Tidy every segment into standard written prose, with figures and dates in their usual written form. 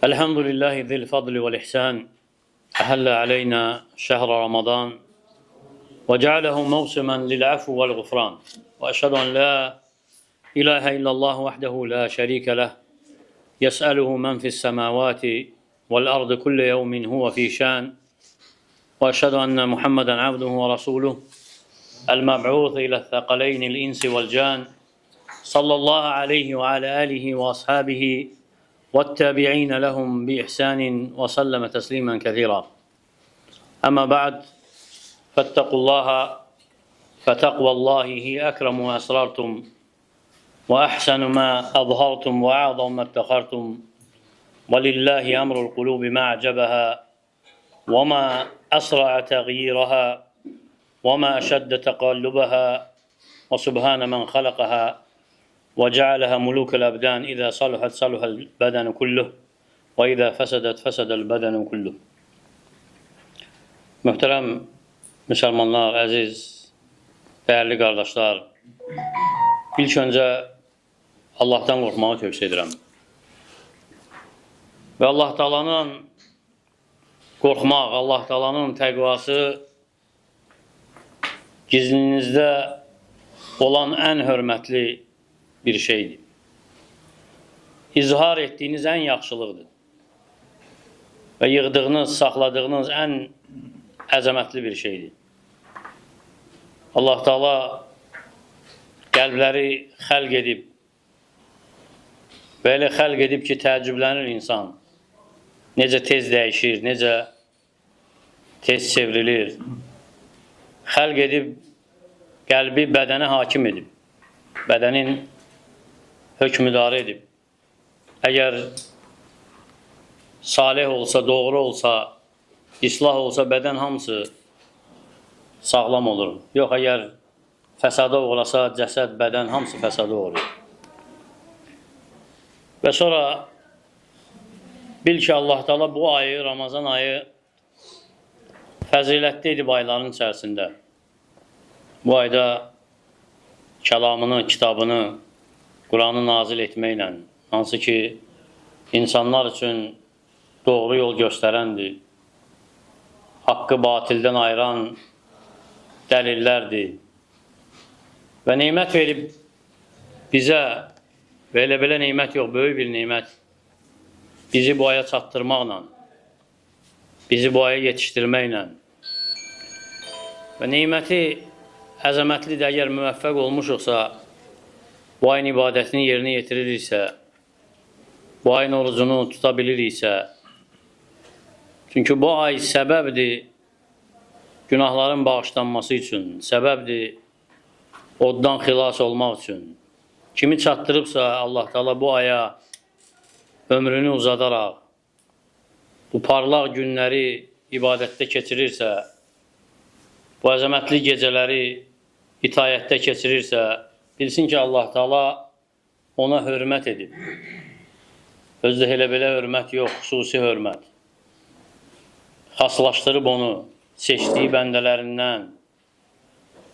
الحمد لله ذي الفضل والإحسان أهل علينا شهر رمضان وجعله موسما للعفو والغفران وأشهد أن لا إله إلا الله وحده لا شريك له يسأله من في السماوات والأرض كل يوم هو في شان وأشهد أن محمدا عبده ورسوله المبعوث إلى الثقلين الإنس والجان صلى الله عليه وعلى آله وأصحابه والتابعين لهم بإحسان وسلم تسليما كثيرا. أما بعد، فاتقوا الله، فتقوى الله هي أكرم ما أسررتم وأحسن ما أظهرتم وأعظم ما ادخرتم، ولله أمر القلوب ما أعجبها وما أسرع تغييرها وما أشد تقلبها، وسبحان من خلقها وجعلها ملوك الأبدان، إذا صلحت صلح البدن كله وإذا فسدت فسد البدن كله. Möhtərəm müsəlmanlar, əziz, dəyərli qardaşlar, ilk öncə Allahdan qorxmağı tövsiyə edirəm. Və Allah Taala'nın qorxmaq, Allah Taala'nın təqvası gizlinizdə olan ən hörmətli bir şeydir. İzhar etdiyiniz ən yaxşılıqdır. Və yığdığınız, saxladığınız ən əzəmətli bir şeydir. Allah Taala qəlbləri xəlq edib və elə xəlq edib ki, təəccüblənir insan. Necə tez dəyişir, necə tez çevrilir. Xəlq edib, qəlbi bədənə hakim edib. Bədənin hökmüdarı edib. Əgər salih olsa, doğru olsa, islah olsa bədən hamısı sağlam olur. Yox, əgər fəsada uğrasa, cəsəd, bədən hamısı fəsada uğrayır. Və sonra bil ki, Allah Teala bu ayı, Ramazan ayı fəzilətli edib ayların içərisində. Bu ayda kəlamını, kitabını, Quranı nazil etməklə, hansı ki insanlar üçün doğru yol göstərəndir, haqqı batildən ayıran dəlillərdir və nemət verib bizə və elə belə nemət yox, böyük bir nemət, bizi bu aya çatdırmaqla, bizi bu aya yetişdirməklə və neməti əzəmətli də əgər müvəffəq olmuşuqsa, bu ayın ibadətini yerinə yetiririksə, bu ayın orucunu tuta biliriksə, çünki bu ay səbəbdir günahların bağışlanması üçün, səbəbdir oddan xilas olmaq üçün. Kimi çatdırıbsa Allah Teala bu aya ömrünü uzadaraq, bu parlaq günləri ibadətdə keçirirsə, bu əzəmətli gecələri itayətdə keçirirsə, bilsin ki, Allah Teala ona hörmət edib. Özdə elə belə hörmət yox, xüsusi hörmət. Xaslaşdırıb onu seçdiyi bəndələrindən,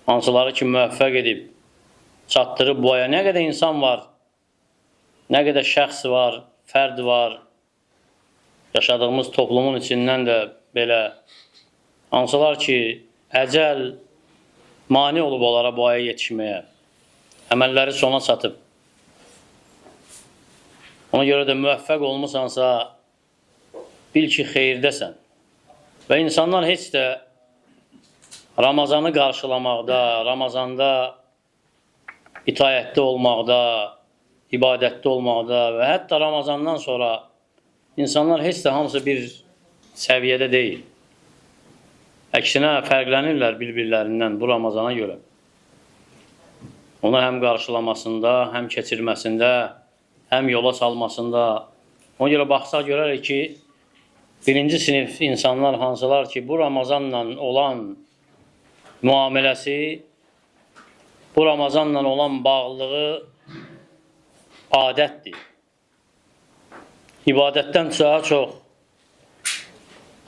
hansıları ki müvəffəq edib, çatdırıb bu aya. Nə qədər insan var, nə qədər şəxs var, fərd var, yaşadığımız toplumun içindən də belə, hansılar ki, əcəl mane olub onlara bu aya yetişməyə, əməlləri sona çatıb. Ona görə də müvəffəq olmusansa, bil ki, xeyirdəsən. Və insanlar heç də Ramazanı qarşılamaqda, Ramazanda itayətdə olmaqda, ibadətdə olmaqda və hətta Ramazandan sonra insanlar heç də hamısı bir səviyyədə deyil. Əksinə fərqlənirlər bir-birlərindən bu Ramazana görə. Onu həm qarşılamasında, həm keçirməsində, həm yola salmasında. Ona görə baxsaq görərik ki, birinci sinif insanlar hansılar ki, bu Ramazanla olan müamiləsi, bu Ramazanla olan bağlılığı adətdir. İbadətdən daha çox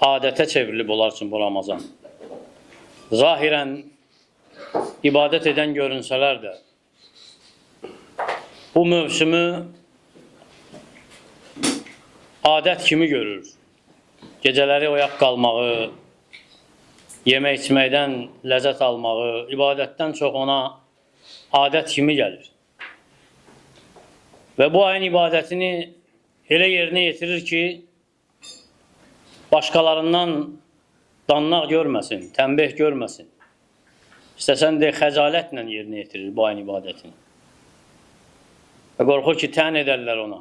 adətə çevrilib onlar üçün bu Ramazan. Zahirən ibadət edən görünsələr də bu mövsümü adət kimi görür. Gecələri oyaq qalmağı, yemək içməkdən ləzzət almağı, ibadətdən çox ona adət kimi gəlir. Və bu ayın ibadətini elə yerinə yetirir ki, başqalarından dannaq görməsin, tənbeh görməsin. İstəsən də xəcalətlə yerinə yetirir bu ayın ibadətini. Və qorxur ki, tən edərlər ona.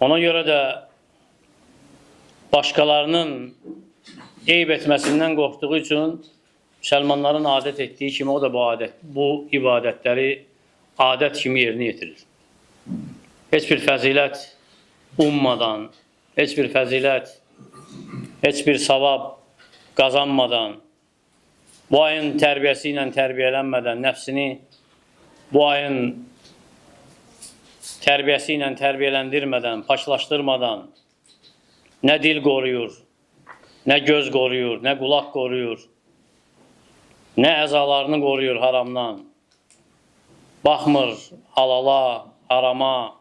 Ona görə də başqalarının eyb etməsindən qorxduğu üçün müsəlmanların adət etdiyi kimi o da bu ibadətləri adət kimi yerinə yetirir. Heç bir fəzilət ummadan, heç bir fəzilət, heç bir savab qazanmadan, bu ayın tərbiyəsi ilə tərbiyələnmədən, nəfsini bu ayın tərbiyəsi ilə tərbiyələndirmədən, paklaşdırmadan nə dil qoruyur, nə göz qoruyur, nə qulaq qoruyur, nə əzalarını qoruyur haramdan. Baxmır halala, harama.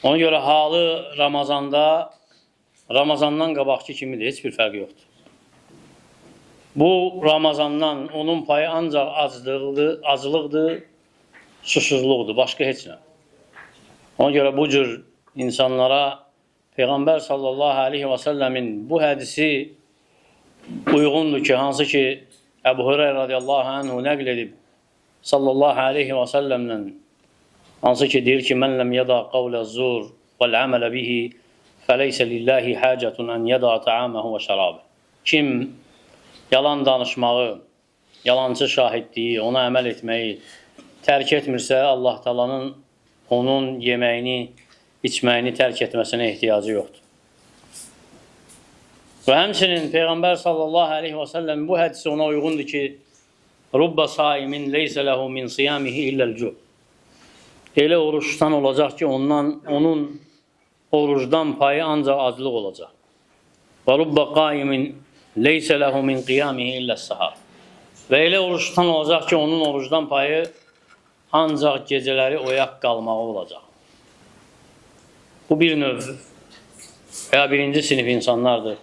Ona görə halı Ramazanda, Ramazandan qabaqki kimidir, heç bir fərqi yoxdur. Bu Ramazandan onun payı ancaq acılıqdır, susuzluqdur, başqa heç nə. Ona görə bu cür insanlara Peyğəmbər sallallahu aleyhi və səlləmin bu hədisi uyğundur ki, hansı ki Əbu Hüreyrə radiyallahu anhu nəql edib sallallahu aleyhi və səlləmlə, hansı ki deyir ki, mən ləm yada qavlə zur vəl əmələ bihi fəleysə lillahi hacətun ən yada ta'aməhu və şərabə. Kim yalan danışmağı, yalancı şahidliyi, ona əməl etməyi tərk etmirsə, Allah Taala'nın onun yeməyini, içməyini tərk etməsinə ehtiyacı yoxdur. Və həmçinin Peyğəmbər sallallahu aleyhi və səlləm bu hədisi ona uyğundur ki, Rubba saimin leysə lehu min siyamihi illəl-cu. Elə oruç tutan olacaq ki, onun orucdan payı ancaq aclıq olacaq. Və rubba qaimin leysə lehu min qiyamihi illəs-sahar. Və elə oruç tutan olacaq ki, onun orucdan payı ancaq gecələri oyaq qalmağı olacaq. Bu bir növ və ya birinci sinif insanlardır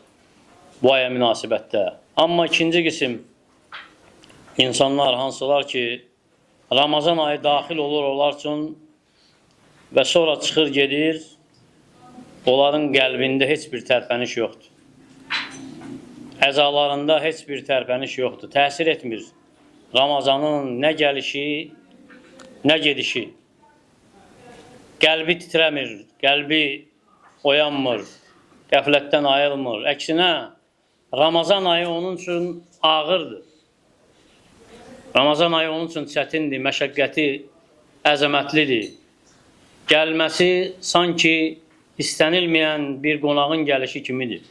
bu aya münasibətdə. Amma ikinci qism insanlar hansılar ki, Ramazan ayı daxil olur onlar üçün və sonra çıxır gedir, onların qəlbində heç bir tərpəniş yoxdur. Əzalarında heç bir tərpəniş yoxdur. Təsir etmir. Ramazanın nə gəlişi, nə gedişi. Qəlbi titrəmir, qəlbi oyanmır, qəflətdən ayılmır. Əksinə, Ramazan ayı onun üçün ağırdır. Ramazan ayı onun üçün çətindir, məşəqqəti əzəmətlidir. Gəlməsi sanki istənilməyən bir qonağın gəlişi kimidir.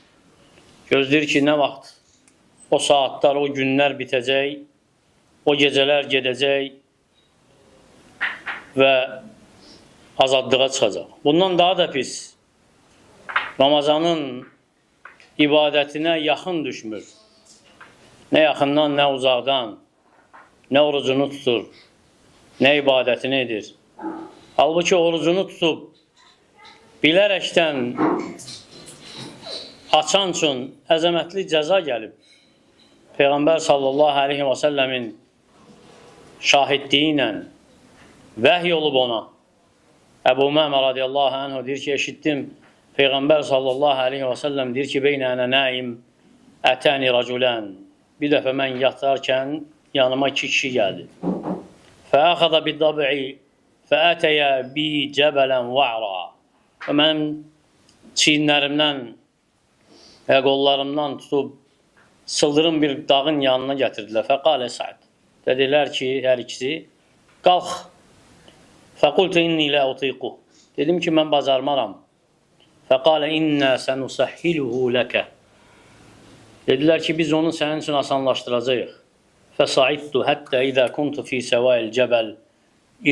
Gözləyir ki, nə vaxt o saatlar, o günlər bitəcək, o gecələr gedəcək və azadlığa çıxacaq. Bundan daha da pis, Ramazanın ibadətinə yaxın düşmür. Nə yaxından, nə uzaqdan, nə orucunu tutur, nə ibadətini edir. Halbuki orucunu tutub, bilərəkdən açan üçün əzəmətli cəza gəlib. Peyğəmbər sallallahu aleyhi və səlləmin şahidliyi ilə vəhy olub ona. Əbu Məmə radiyallahu anhu deyir ki, eşitdim Peyğəmbər sallallahu aleyhi və səlləm deyir ki, beynə ənə naim ətəni raculən. Bir dəfə mən yatarkən yanıma iki kişi gəldi. Fəəxədə bid-dab'i fəətəyə bi cəbələn va'ra. Və mənim çiyinlərimdən və qollarımdan tutub sıldırım bir dağın yanına gətirdilər. Fəqalə Sa'd. Dedilər ki, hər ikisi, qalx. Fəqultu inni lə utiquh. Dedim ki, mən bacarmaram. Fəqalə innə sənusəhhiluhu ləkə. Dedilər ki, biz onu sənin üçün asanlaşdıracağıq. Fəsaidtu həttə idə kuntu fi səvail cəbəl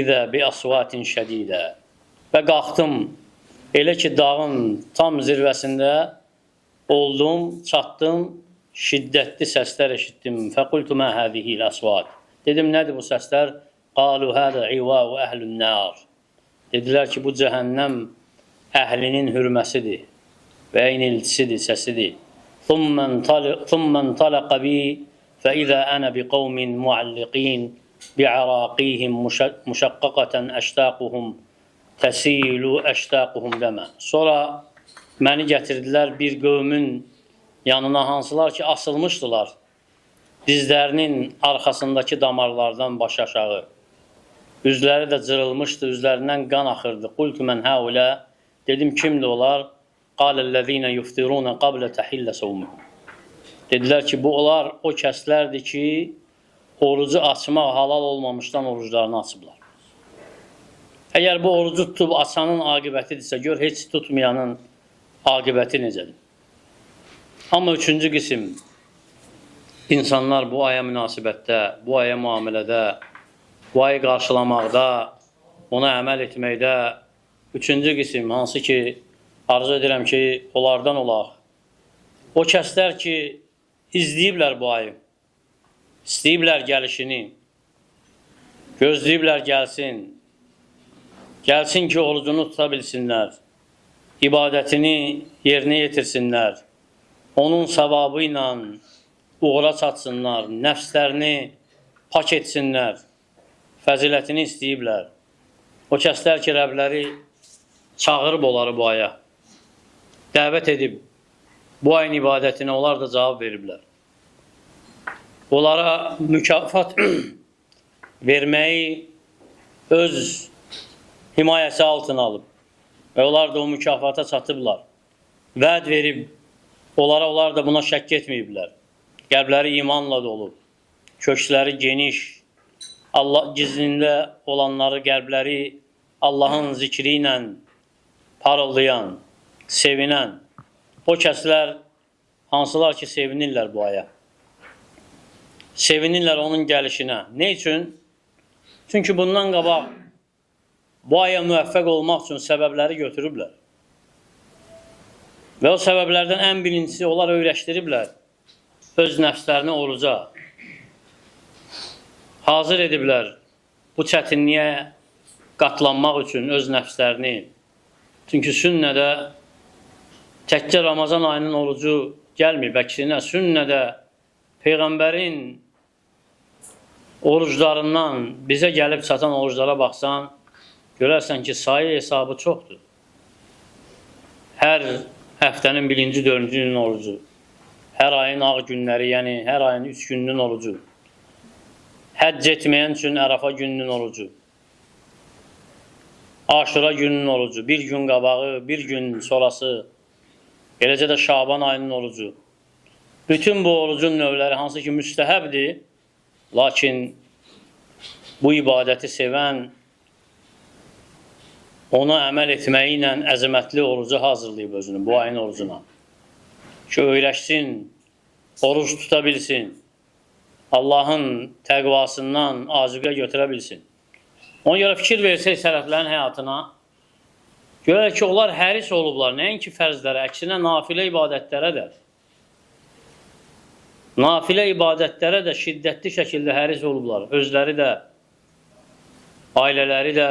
idə bi asvatin şədidə. Və qalxdım, elə ki, dağın tam zirvəsində oldum, çatdım, şiddətli səslər eşitdim. Fəqultu mə hədihil əsvat. Dedim, nədir bu səslər? Qalu hədə ivau əhlün nar. Dedilər ki, bu cəhənnəm əhlinin hürməsidir və iniltisidir, səsidir. ثُمَّ انْطَلَقَ بِي فَإِذَا أَنَا بِقَوْمٍ مُعَلِّقِينَ بِعَرَاقِيهِمْ مُشَقَّقَةً أَشْتَاقُهُمْ تَسِيلُ أَشْتَاقُهُمْ دَمًا. Sonra məni gətirdilər bir qövmün yanına, hansılar ki asılmışdılar dizlərinin arxasındakı damarlardan baş aşağı. Üzləri də cırılmışdı, üzlərindən qan axırdı. Qultu mən həulə, dedim kimdir onlar? Qaləl-ləzīnə yuftiruna qablə təhillə savmuhum. Dedilər ki, bu onlar o kəslərdir ki, orucu açmaq halal olmamışdan oruclarını açıblar. Əgər bu orucu tutub açanın aqibətidirsə, gör heç tutmayanın aqibəti necədir? Amma üçüncü qism, insanlar bu aya münasibətdə, bu aya müamilədə, bu ayı qarşılamaqda, ona əməl etməkdə, üçüncü qism, hansı ki, arzu edirəm ki, onlardan olaq. O kəslər ki, izləyiblər bu ayı, istəyiblər gəlişini, gözləyiblər gəlsin, gəlsin ki, orucunu tuta bilsinlər, ibadətini yerinə yetirsinlər, onun savabı ilə uğura çatsınlar, nəfslərini pak etsinlər, fəzilətini istəyiblər. O kəslər ki, Rəbləri çağırıb onları bu aya, dəvət edib bu ayın ibadətinə onlar da cavab veriblər. Onlara mükafat verməyi öz himayəsi altına alıb və onlar da o mükafata çatıblar. Vəd verib onlara, onlar da buna şəkk etməyiblər. Qəlbləri imanla dolu, köksləri geniş, Allah gizlində olanları qəlbləri Allahın zikri ilə parıldayan, sevinən o kəslər hansılar ki sevinirlər bu aya. Sevinirlər onun gəlişinə. Ne üçün? Çünki bundan qabaq bu aya müvəffəq olmaq üçün səbəbləri götürüblər. Və o səbəblərdən ən birincisi onlar öyrəşdiriblər öz nəfslərini oruca. Hazır ediblər bu çətinliyə qatlanmaq üçün öz nəfslərini. Çünki sünnədə təkcə Ramazan ayının orucu gəlmir. Əksinə sünnədə Peyğəmbərin oruclarından bizə gəlib çatan oruclara baxsan, görərsən ki, sayı hesabı çoxdur. Hər həftənin birinci, dördüncü günün orucu, hər ayın ağ günləri, yəni hər ayın 3 gününün orucu, həcc etməyən üçün Ərafa gününün orucu, Aşura gününün orucu, bir gün qabağı, bir gün sonrası, eləcə də Şaban ayının orucu. Bütün bu orucun növləri hansı ki müstəhəbdir, lakin bu ibadəti sevən ona əməl etməyi ilə əzəmətli orucu hazırlayıb özünü, bu ayın orucuna. Ki öyrəşsin, oruc tuta bilsin, Allahın təqvasından azuqə götürə bilsin. Ona görə fikir versək sələflərin həyatına, görək ki, onlar həris olublar, nəinki fərzlərə, əksinə nafilə ibadətlərə də. Nafilə ibadətlərə də şiddətli şəkildə həris olublar. Özləri də, ailələri də,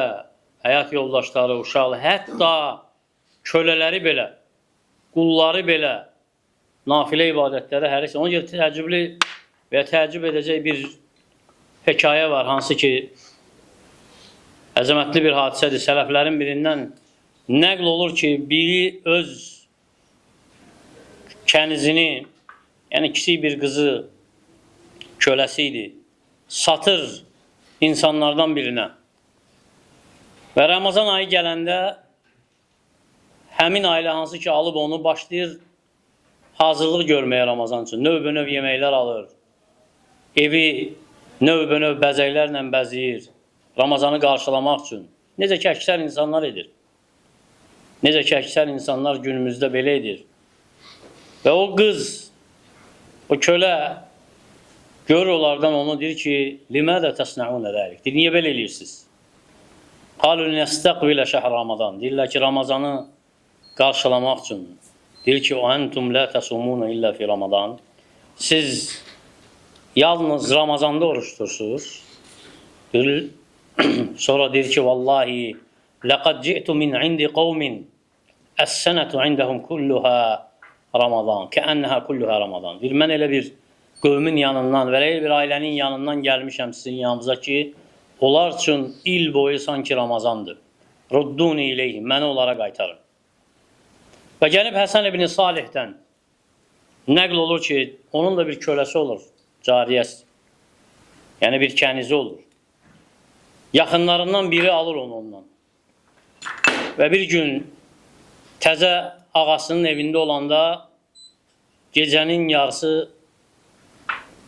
həyat yoldaşları, uşaqları, hətta kölələri belə, qulları belə nafilə ibadətlərə həris. Ona görə təəccüblü və təəccüb edəcək bir hekayə var, hansı ki, əzəmətli bir hadisədir. Sələflərin birindən nəql olur ki, biri öz kənizini, yəni kiçik bir qızı, köləsi idi, satır insanlardan birinə. Və Ramazan ayı gələndə həmin ailə hansı ki alıb onu başlayır hazırlıq görməyə Ramazan üçün. Növbə-növ yeməklər alır. Evi növbə-növ bəzəklərlə bəzəyir. Ramazanı qarşılamaq üçün. Necə ki əksər insanlar edir. Necə ki əksər insanlar günümüzdə belə edir. Və o qız, o kölə görür onlardan onu deyir ki, "Limədə təsnəunə zəlik?" Deyir, niyə belə eləyirsiniz? Qalu nestaqbilə şəhr Ramazan. Deyirlər ki, Ramazanı qarşılamaq üçün. Deyir ki, "Entum la tasumuna illa fi Ramazan." Siz yalnız Ramazanda oruç tutursunuz. Deyir, sonra deyir ki, "Vallahi laqad ci'tu min indi qaumin Əs-sənətu indəhum kulluha Ramazan, kəənnəhə kulluha Ramazan. Deyir, mən elə bir qövmin yanından və elə bir ailənin yanından gəlmişəm sizin yanınıza ki, onlar üçün il boyu sanki Ramazandır. Rudduni ileyhim, məni onlara qaytarın. Və gəlib Həsən ibn Salihdən nəql olur ki, onun da bir köləsi olur, cariyəsi. Yəni bir kənizi olur. Yaxınlarından biri alır onu ondan. Və bir gün təzə ağasının evində olanda gecənin yarısı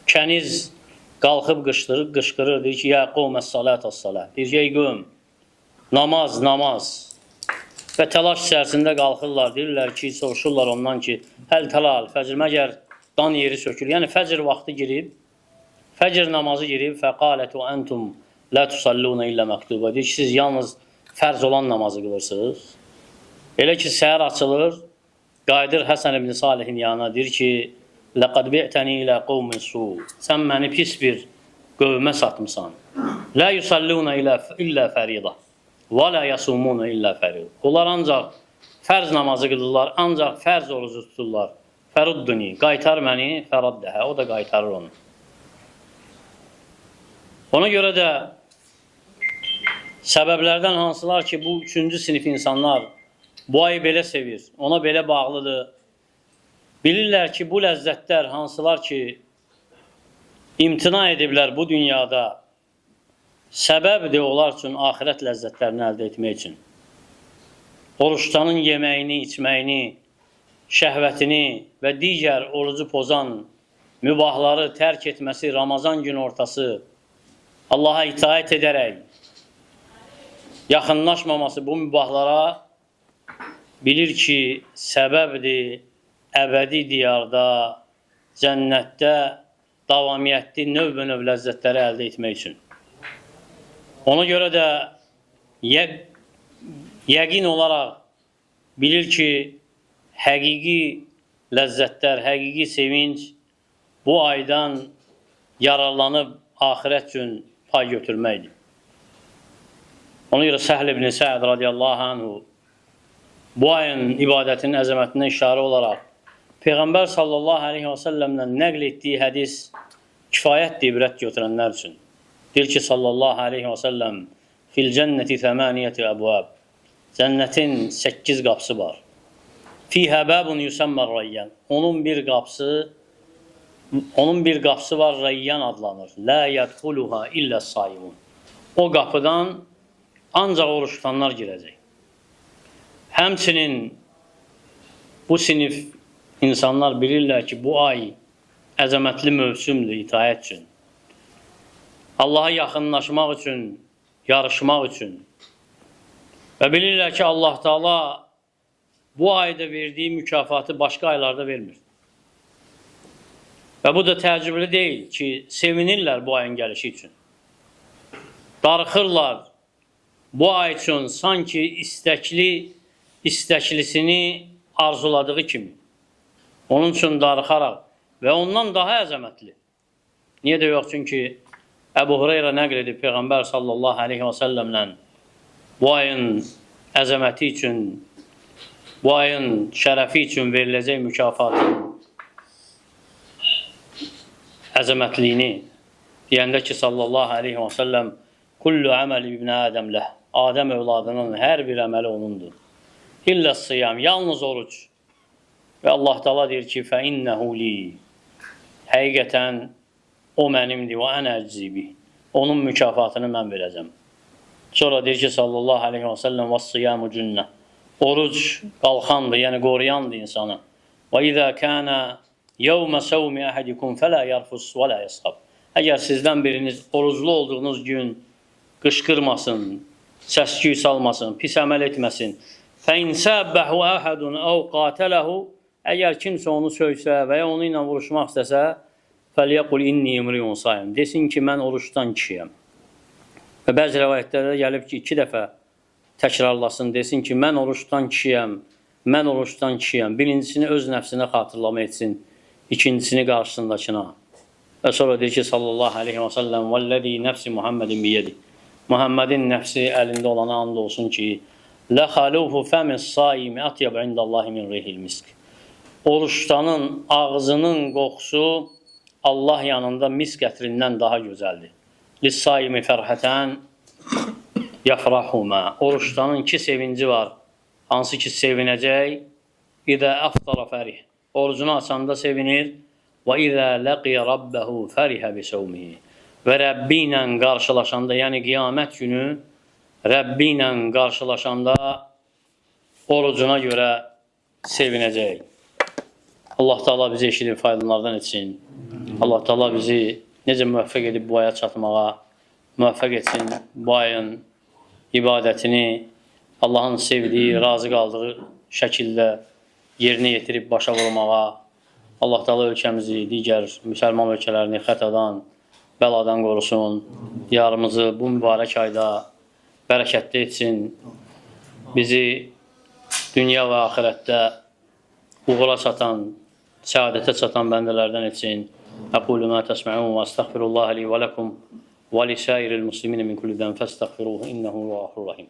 kəniz qalxıb qışqırır, qışqırır, deyir ki, ya qovmə salat as-salat. Deyir ki, ey qövm, namaz, namaz. Və təlaş içərisində qalxırlar, deyirlər ki, soruşurlar ondan ki, həl təlal, fəcr məgər dan yeri sökülür. Yəni fəcr vaxtı girib, fəcr namazı girib, fəqalət və entum la tusalluna illə məktuba. Deyir ki, siz yalnız fərz olan namazı qılırsınız. Elə ki, səhər açılır, qayıdır Həsən ibn Salihin yanına, deyir ki, Ləqad bi'təni ilə qovmin su. Sən məni pis bir qövmə satmısan. La yusalluna illə fərida və la yasumuna illə fərida. Onlar ancaq fərz namazı qılırlar, ancaq fərz orucu tuturlar. Fərudduni, qaytar məni, fəraddəhə, o da qaytarır onu. Ona görə də səbəblərdən hansılar ki, bu üçüncü sinif insanlar bu ayı belə sevir, ona belə bağlıdır. Bilirlər ki, bu ləzzətlər hansılar ki, imtina ediblər bu dünyada, səbəbdir onlar üçün axirət ləzzətlərini əldə etmək üçün. Oruçdanın yeməyini, içməyini, şəhvətini və digər orucu pozan mübahları tərk etməsi Ramazan gün ortası Allaha itaət edərək yaxınlaşmaması bu mübahlara bilir ki, səbəbdir əbədi diyarda, cənnətdə davamiyyətli növbə-növ ləzzətləri əldə etmək üçün. Ona görə də yəqin olaraq bilir ki, həqiqi ləzzətlər, həqiqi sevinc bu aydan yararlanıb axirət üçün pay götürməkdir. Ona görə Səhl ibn Sə'd radiyallahu anhu bu ayın ibadətinin əzəmətinə işarə olaraq Peyğəmbər sallallahu aleyhi və səlləmdən nəql etdiyi hədis kifayətdir ibrət götürənlər üçün. Deyir ki, sallallahu aleyhi və səlləm fil cənnəti thəmaniyyəti əbvəb. Cənnətin 8 qapısı var. Fihə bəbun yusammər rayyan. Onun bir qapısı var, Rayyan adlanır. La yədxuluha illə saimun. O qapıdan ancaq oruç tutanlar girəcək. Həmçinin bu sinif insanlar bilirlər ki, bu ay əzəmətli mövsümdür itaət üçün. Allaha yaxınlaşmaq üçün, yarışmaq üçün. Və bilirlər ki, Allah Teala bu ayda verdiyi mükafatı başqa aylarda vermir. Və bu da təəccüblü deyil ki, sevinirlər bu ayın gəlişi üçün. Darıxırlar bu ay üçün sanki istəklisini arzuladığı kimi. Onun üçün darıxaraq və ondan daha əzəmətli. Niyə də yox? Çünki Əbu Hureyra nəql edib Peyğəmbər sallallahu aleyhi və səlləmlə bu ayın əzəməti üçün, bu ayın şərəfi üçün veriləcək mükafatın əzəmətliyini deyəndə ki, sallallahu aleyhi və səlləm kullu əməli ibn Ədəm ləh. Adəm övladının hər bir əməli onundur. İllə sıyam, yalnız oruc. Və Allah Teala deyir ki, fə innehu li. Həqiqətən o mənimdir və ənə əczibi. Onun mükafatını mən verəcəm. Sonra deyir ki, sallallahu aleyhi və səlləm və sıyamu cünnə. Oruc qalxandır, yəni qoruyandır insanı. Və izə kənə yevmə səvmi əhədikum fələ yarfus və lə yasxab. Əgər sizdən biriniz oruclu olduğunuz gün qışqırmasın, səs-küy salmasın, pis əməl etməsin. Fəin səbbəhu əhədun əv qatələhu. Əgər kimsə onu söysə və ya onu ilə vuruşmaq istəsə, fəlyəqul inni imriyun saim. Desin ki, mən oruçdan kişiyəm. Və bəzi rəvayətlərdə gəlib ki, 2 dəfə təkrarlasın, desin ki, mən oruçdan kişiyəm, mən oruçdan kişiyəm. Birincisini öz nəfsinə xatırlama etsin, ikincisini qarşısındakına. Və sonra deyir ki, sallallahu aleyhi və səlləm, vəlləzi nəfsi Muhammedin biyedi. Muhammedin nəfsi əlində olana and olsun ki, Ləxalufu fəmis saimi atyab indallahi min rihil misk. Oruçdanın ağzının qoxusu Allah yanında misk ətrindən daha gözəldir. Lis-saimi fərhətən yafrahuma. Oruçdanın iki sevinci var. Hansı ki sevinəcək. İzə aftara fərih. Orucunu açanda sevinir. Və izə ləqiyə rabbəhu fərihə bisavmihi. Və Rəbbi ilə qarşılaşanda, yəni qiyamət günü Rəbbi ilə qarşılaşanda orucuna görə sevinəcək. Allah Teala bizi eşidib faydalardan etsin. Allah Teala bizi necə müvəffəq edib bu aya çatmağa müvəffəq etsin. Bu ayın ibadətini Allahın sevdiyi, razı qaldığı şəkildə yerinə yetirib başa vurmağa, Allah Teala ölkəmizi, digər müsəlman ölkələrini xətadan, bəladan qorusun. Diyarımızı bu mübarək ayda bərəkətli etsin. Bizi dünya və axirətdə uğura çatan, səadətə çatan bəndələrdən etsin. Əqulu mə təsməun və əstəğfirullah li və ləkum və lisairil muslimin min kulli dən fəstəğfiruhu innehu huvel-ğafurur rahim.